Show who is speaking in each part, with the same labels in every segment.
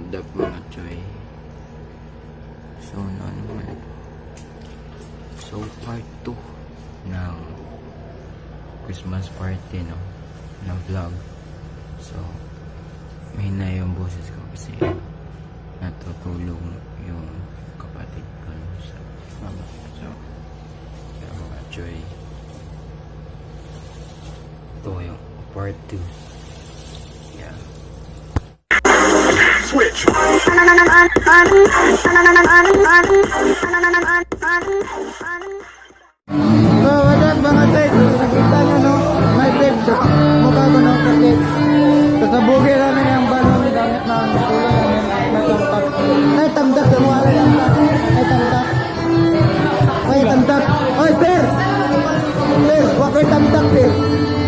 Speaker 1: Hold up mga choy. So naman. So part 2 ng Christmas party no na vlog. So may na yung boses ko kasi natutulong yung kapatid ko no, sa mama. So kaya mga choy, ito yung part 2. Yeah.
Speaker 2: Switch.
Speaker 3: So, what up mga guys? Nakita nyo no? May babe sa mukha ko no? Kasi kasabugi namin yung balon gamit na tulong namin may tamtak. May tamtak sa mukha ko tamtak. May tamtak. May tamtak. Oy sir! Sir, wak may tamtak sir.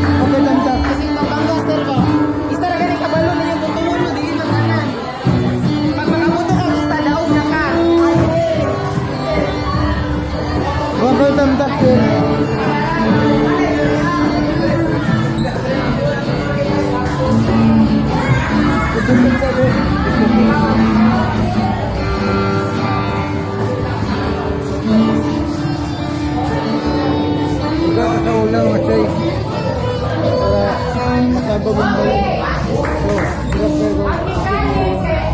Speaker 3: Wak may tamtak.
Speaker 4: Kasi mabangga sir ko. Isa na galing kabalon na yung tutulong mo, di ito kanan. Pag makabuto ka, isa daog na ka.
Speaker 3: Wak may tamtak sir. Sa ulang macay para masababang balik. So,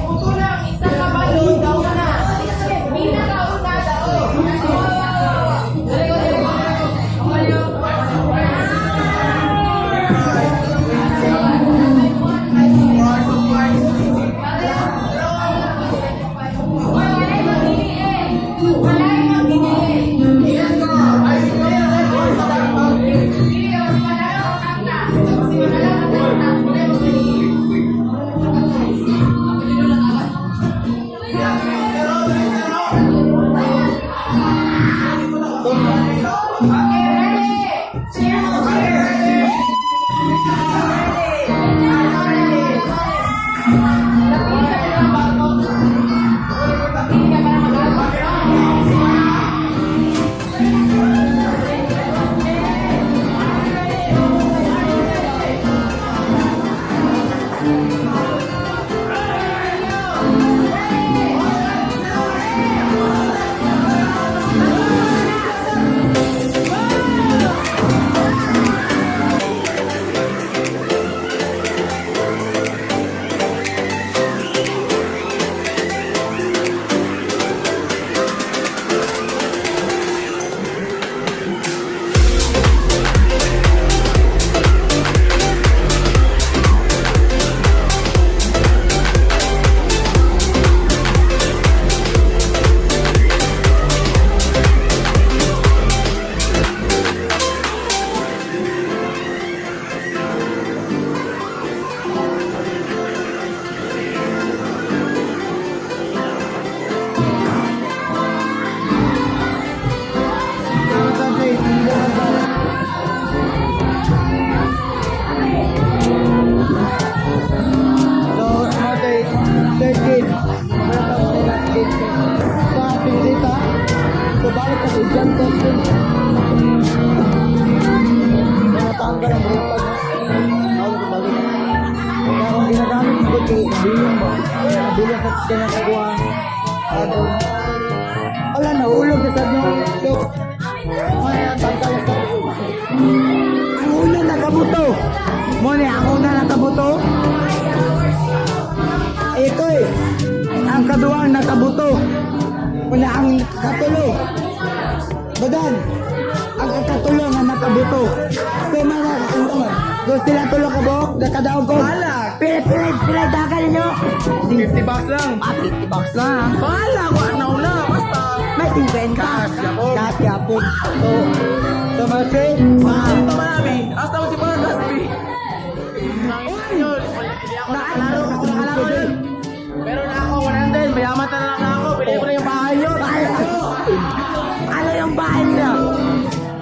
Speaker 4: Buto lang, isa kabalon, daog na. Pinakauna daog. wala na ulog sa sadyo. So, maya tangkal sa ang una nakabuto. Muna ang una nakabuto. Ito ang kaduang nakabuto. Muna ang katulo. Badan, ang katulo nga nakabuto. So, mga untungan. Doon sila tulo ka buhok, nakadaog ko. Pilay dagal ninyo. 50 bucks lang.
Speaker 3: 50 bucks lang.
Speaker 4: Bahala ko, nauna. Basta.
Speaker 3: May 50. Cash yapon. So masay.
Speaker 4: Ito marami. Hasta mo si Paul Gaspi. Hindi ako nakalaro yun. Pero na ako 100. Mayaman na lang ako. Pili ko na yung bahay nyo.
Speaker 3: Ano yung bahay nila?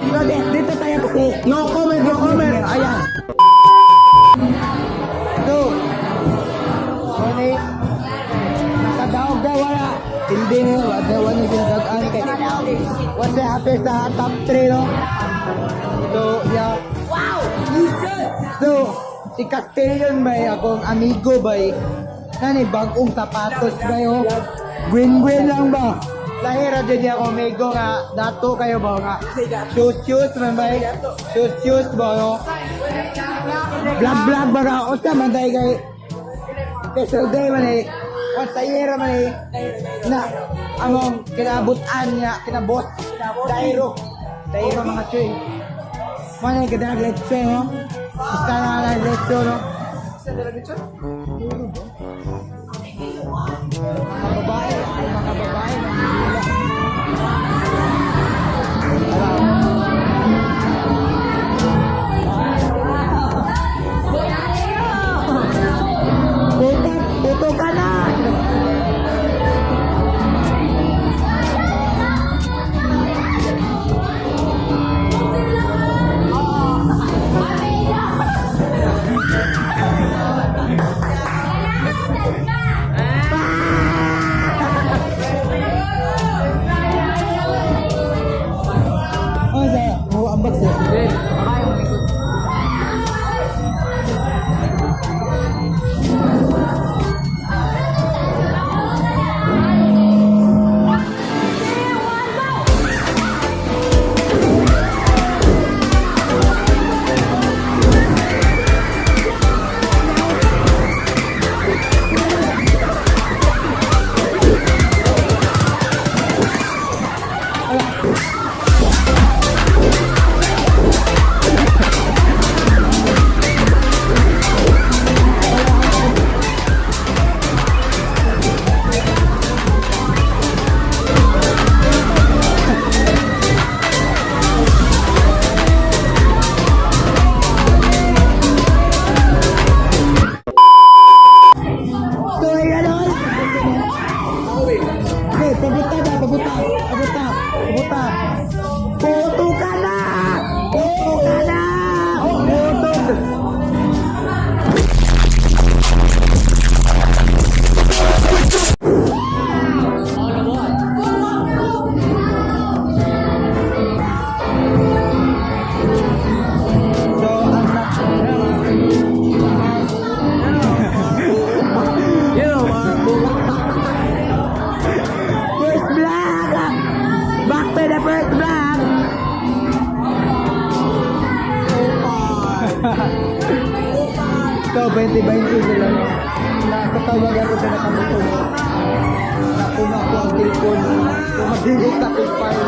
Speaker 3: So dito tayo kasi.
Speaker 4: No comment, no comment.
Speaker 3: Ayan. So, Sony, nakadaog daw wala. Hindi nyo, wala sinagagaan kay. What's happy sa top 3, no? So, yeah. Wow! So, si Castellon ba akong amigo ba
Speaker 4: Nani, bagong sapatos kayo. Gwin-gwin lang ba? Lahira din ako mego nga dato kayo ba nga shoes man ba? Shoes ba no? Vlog ba ka? O sa man tayo kay day man eh. O sa ira man eh. Na among kinabutan niya, kinabot. Dairo mga choy. Mana yung kadag letso no? Basta na letso no? Mga babae Puto ka na! Oh, saya mau ambak sih. So, 20-20 sila no. Nakatawag ako sa nakabuto mo. Nakuna ko ang telepon. Kumagigit sa profile.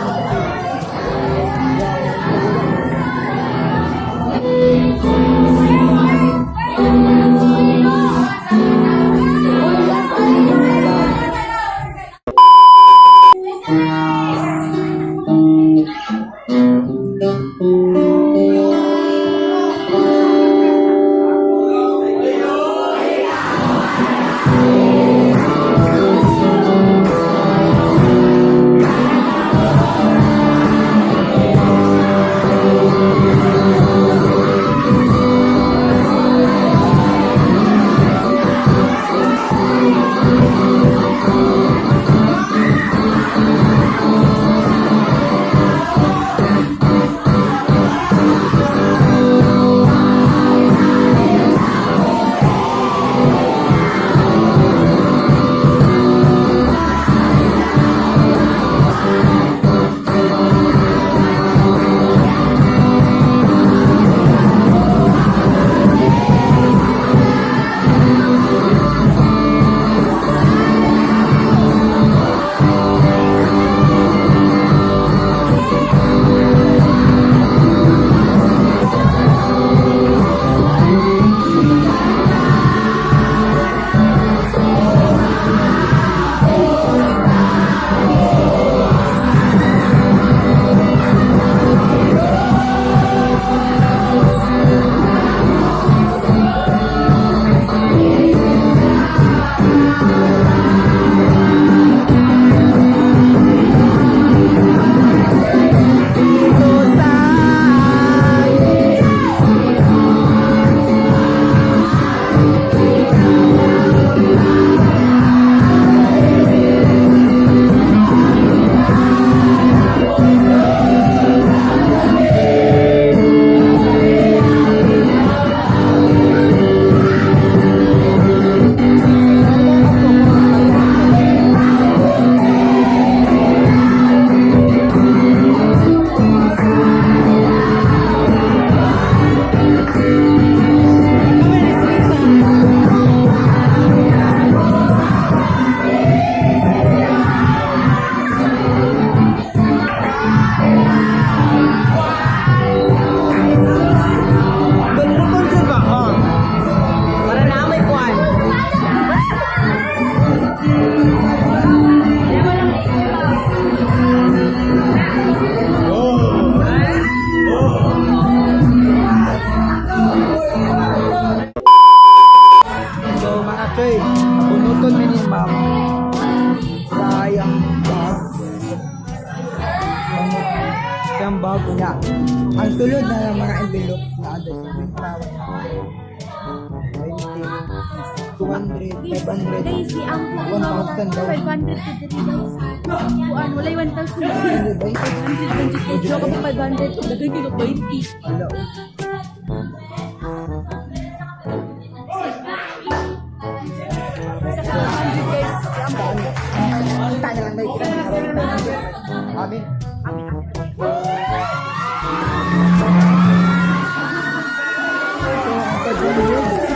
Speaker 4: Nga, ang sulod na mga envelope na ada sa tawag na 20, 200, 500,
Speaker 2: Guys, ang
Speaker 4: 1,000 daw.
Speaker 2: 500 to diri guys. Kuan walay 1,000. 500 guys. Lo ka 500 kung daghan kilo 20.
Speaker 4: Wala.
Speaker 2: Sa 100 guys.
Speaker 4: Kita na lang may kita na Amin. So, ang pag-ibig.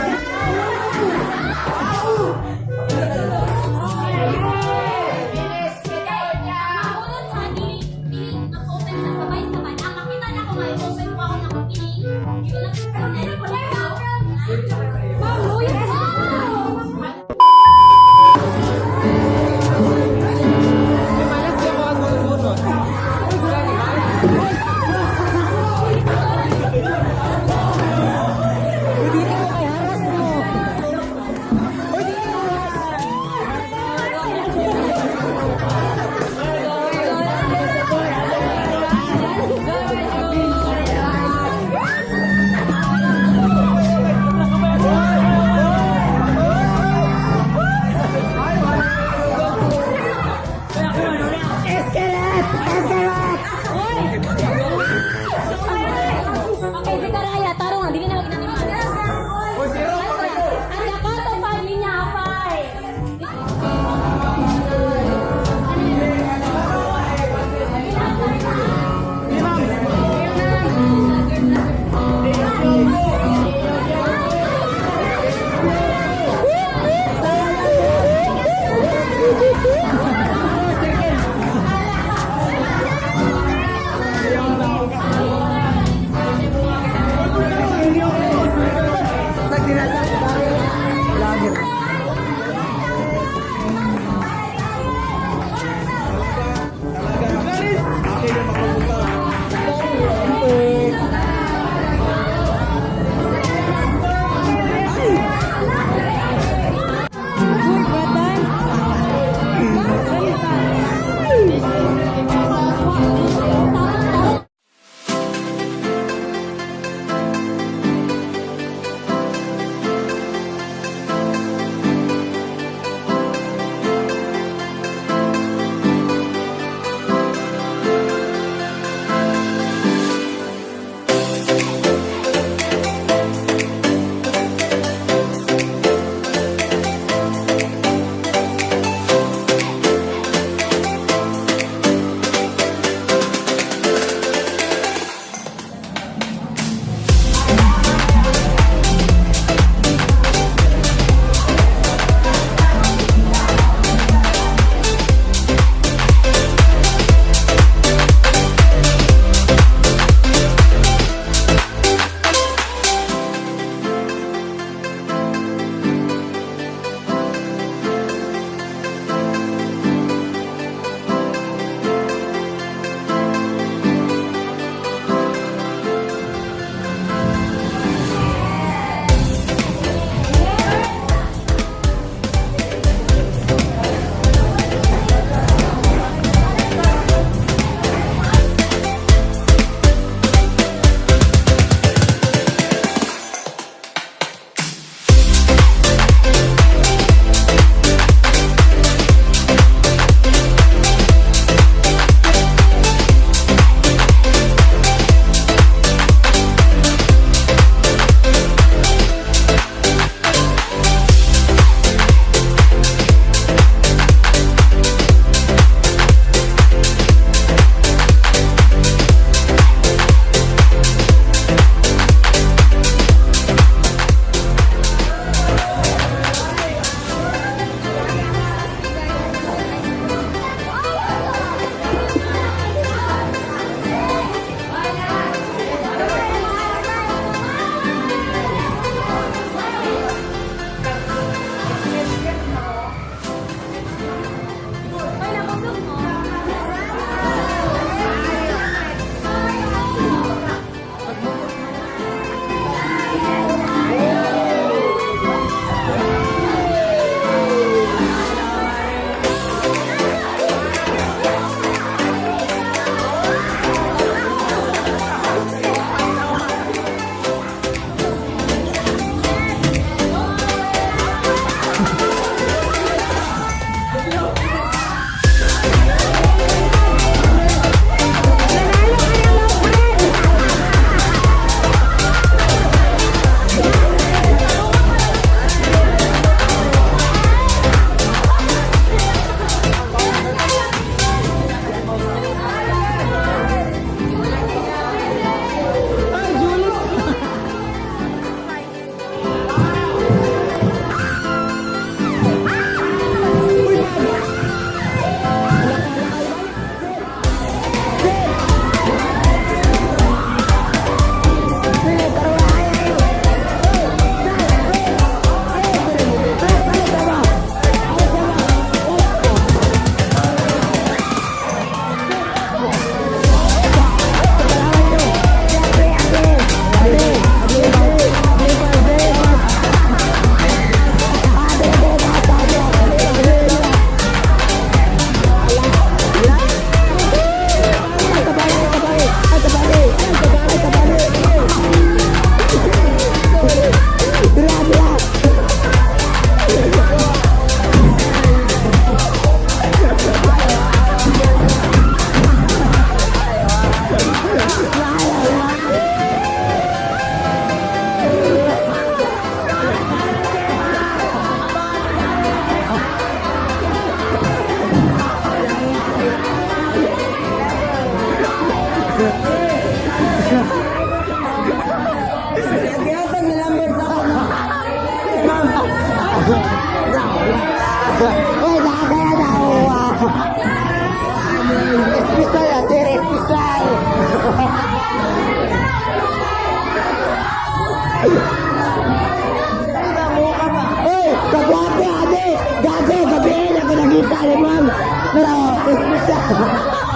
Speaker 4: kita ni Ma'am. Pero, espesyal.